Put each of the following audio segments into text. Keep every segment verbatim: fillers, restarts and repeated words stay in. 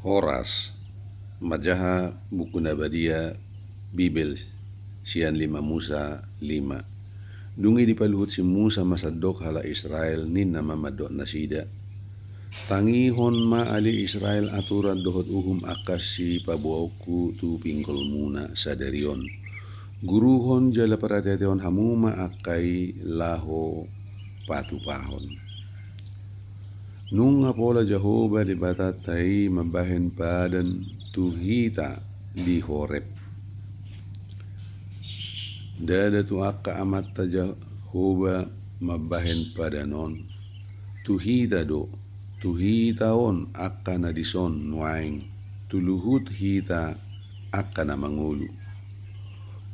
Horas. Manjaha buku na badia Bibel sian lima Musa lima. Dung i dipaluhut si Musa ma sandok halak Israel, ninna ma mandok nasida: Tangihon ma ale Israel aturan dohot uhum angka sipaboaonku tu pinggolmuna sadari on. Guruhon jala parateatehon hamu ma angka i laho patupahon. Nunga pola Jahowa Debatanta i mambahen padan tu hita di Horeb. Ndada tu angka amanta Jahowa mambahen padan on. Tu hita do, tu hita on angka na dison nuaeng, tu luhut hita angka na mangolu.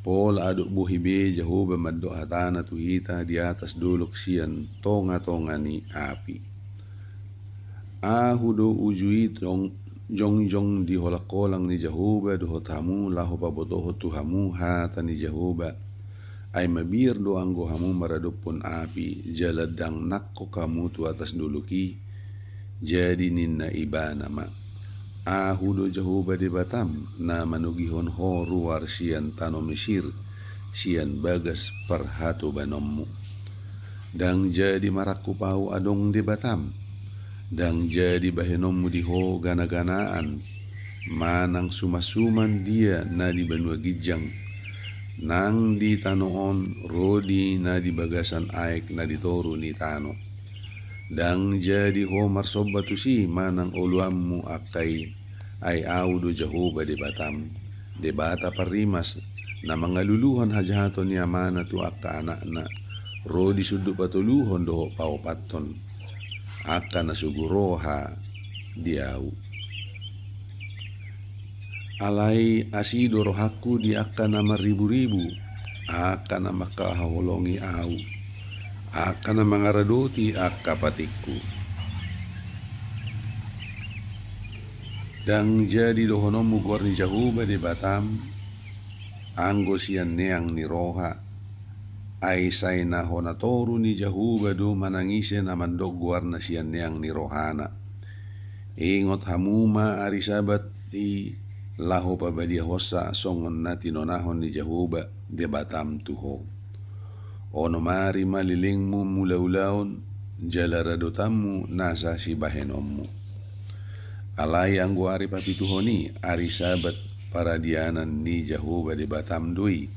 Pola adong bohi be Jahowa mandok hatana tu hita di atas dolok sian tongatonga ni api. Ahu do uju i tong-, jongjong di holangkolang ni Jahowa dohot hamu laho pabotohon tu hamu hata ni Jahowa. Ai mabiar do anggo hamu maradophon api, jala ndang nangkok hamu tu atas dolok i. Jadi ninna ibana ma: Ahu do Jahowa Debatam, na manogihon ho ruar sian tano Mesir, sian bagas parhatobanonmu. Ndang jadi marangkup ahu adong Debatam. Ndang jadi bahenonmu di ho ganaganaan, manang sumansuman dia na di banua ginjang, nang di tano on ro di na di bagasan aek na di toru ni tano. Ndang jadi ho marsomba tusi manang oloanmu angka i, ai ahu do Jahowa Debatam, Debata parrimas, na mangaluluhon hajahaton ni amana tu angka anakna, ro di sundut patoluhon dohot paopathon, angka na sogo roha di ahu. Alai asi do rohangku di angka na marriburibu, angka na mangkaholongi ahu, angka na mangaradoti angka patikku. Ndang jadi dohononmu goar ni Jahowa Debatam, anggo sian neang ni roha, ai sai na hona toru ni Jahowa do manang ise na mandok goarna sian neang ni rohana. Ingot hamu ma ari Sabat i laho pabadiahonsa songon na tinonahon ni Jahowa Debatam tu ho. Onom ari ma lelengmu mulaulaon, jala radotanmu nasa sibahenonmu. Alai anggo ari papituhon i, ari Sabat paradianan ni Jahowa Debatam do i,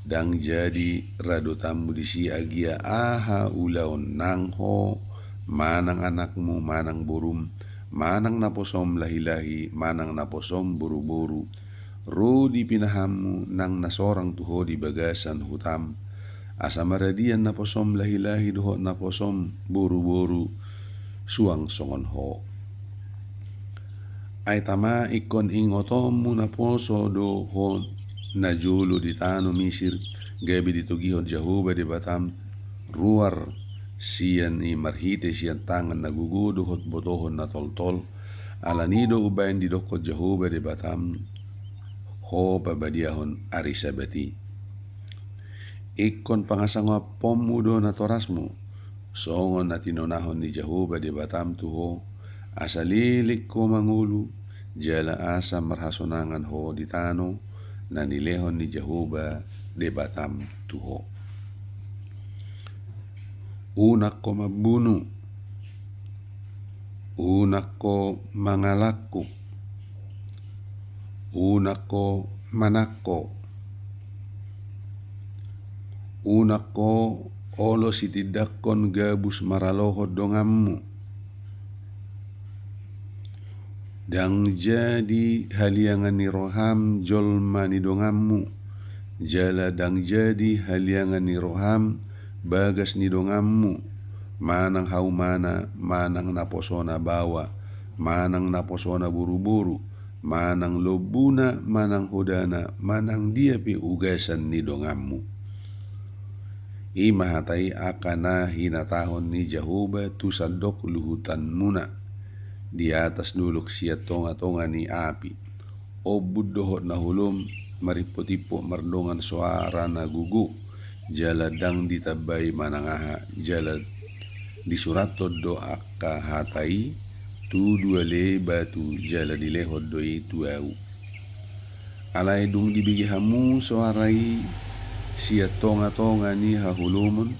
ndang jadi radotanmu disi agia aha ulaon nang ho, manang anakmu, manang borum, manang naposom lahilahi, manang naposom boruboru, ro di pinahanmu nang na sorang tu ho di bagasan hutam, asa maradian naposom lahilahi dohot naposom boruboru, suang songon ho. Ai tama ingkon ingotonmu naposo do ho najolo di tano Misir, gabe ditogihon Jahowa Debatam ruar sian i marhite sian tangan na gogo dohot botohon na toltol, ala ni do umbaen didokkon Jahowa Debatam ho pabadiahon ari Sabat i. Ingkon pangasangapponmu do natorasmu, songon na tinonahon ni Jahowa Debatam tu ho, asa leleng ho mangolu, jala asa marhasonangan ho di tano na nilehon ni Jahowa Debatam tu ho. Unang ho mambunu, unang ho mangalangkup, unang ho manangko, unang ho olo sitindangkon gabus maralohon donganmu. Ndang jadi haliangan ni roham jolma ni donganmu, jala ndang jadi haliangan ni roham bagas ni donganmu, manang haumana, manang naposona baoa, manang naposona boruboru, manang lombuna, manang hodana, manang dia pe ugasan ni donganmu. I ma hata i angka na hinatahon ni Jahowa tu sandok luhutanmuna di atas dolok sian tongatonga ni api. Ombun dohot na holom, marimpotimpot mardongan soara na gogo, jala ndang ditambai manang aha, jala disurathon do angka hata i, tu dua lei batu jala dilehon do i tu ahu. Alai dung dibege hamu soara i sian tongatonga ni haholomon,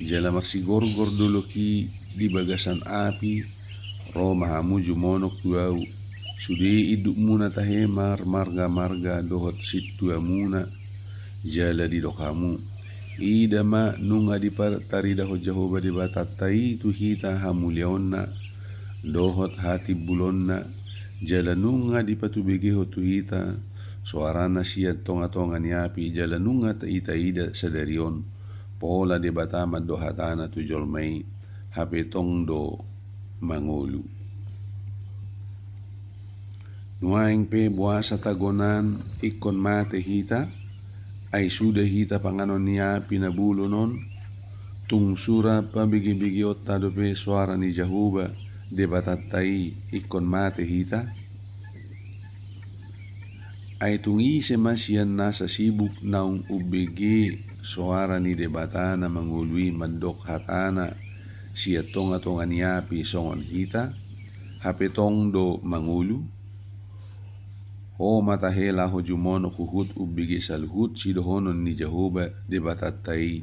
jala marsigorgor dolok i di bagasan api, ro ma hamu jumonok tu ahu, sude indukmuna tahe marmargamarga dohot sintuamuna, jala didok hamu: Ida ma, nunga dipataridahon Jahowa Debatanta i tu hita hamuliaonna dohot hatimbulonna, jala nunga dipatubegehon tu hita soarana sian tongatonga ni api, jala nunga ta-, itaida sadari on pola Debata mandok hatana tu jolma i, hape tong do mangolu. Nuaeng pe boasa tagonan ingkon mate hita, ai suda hita panganon ni api na bolon on? Tung sura pabegebegeonta dope soara ni Jahowa Debatanta i ingkon mate hita? Ai tung ise ma sian nasa sibuk naung umbege soara ni Debata na mangolu i mandok hatana sian tongatonga ni api songon hita, hape tong do mangolu? Ho ma tahe laho jumonok huhut umbege saluhut sidohonon ni Jahowa Debatanta i,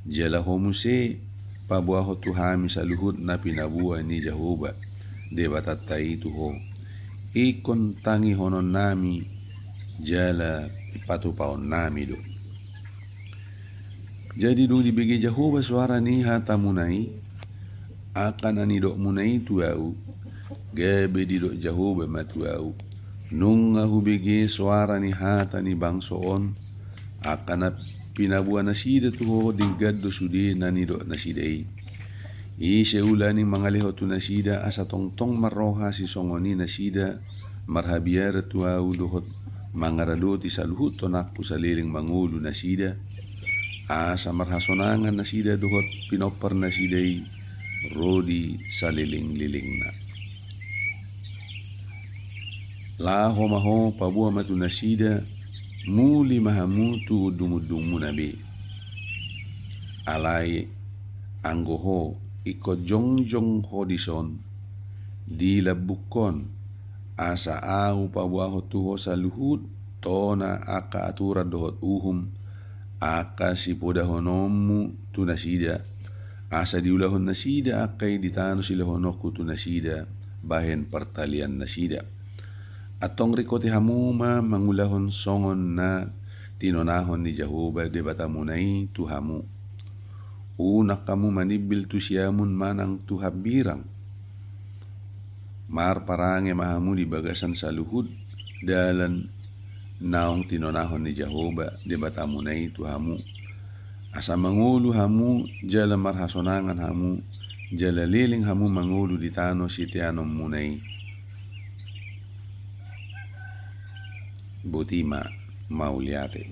jala ho muse paboahon tu hami saluhut na pinaboa ni Jahowa Debatanta i tu ho. Ingkon tangihononnami jala patupaonnami do. Jadi dung dibege Jahowa soara ni hatamuna i, angka na nidokmuna i tu ahu, gabe didok Jahowa ma tu ahu: Nunga hubege soara ni hata ni bangso on, angka na pinaboa nasida tu ho, denggan do sude na nidok nasida i. Ise ulaning mangalehon tu nasida, asa tongtong marroha sisongon i nasida marhabiaran tu ahu dohot mangaradoti saluhut tonangku saleleng mangolu nasida, asa marhasonangan nasida dohot pinompar nasida i ro di salelenglelengna. Laho ma ho, paboa ma tu nasida, muli ma hamu tu undungundungmuna be. Alai anggo ho, ingkon jongjong ho dison di lambungkon, asa ahu paboahon tu ho saluhut tona angka aturan dohot uhum, angka sipodahononmu tu nasida, asa diulahon nasida angka i di tano silehononku tu nasida bahen partalian nasida. Antong ringkoti hamu ma mangulahon songon na tinonahon ni Jahowa Debatamuna i tu hamu. Unang hamu manimbil tu siamun manang tu hambirang. Marparange ma hamu di bagasan saluhut dalan naung tinonahon ni Jahowa Debatamuna i tu hamu, asa mangolu hamu jala marhasonangan hamu, jala leleng hamu mangolu di tano siteanonmuna i. Boti ma, mauliate.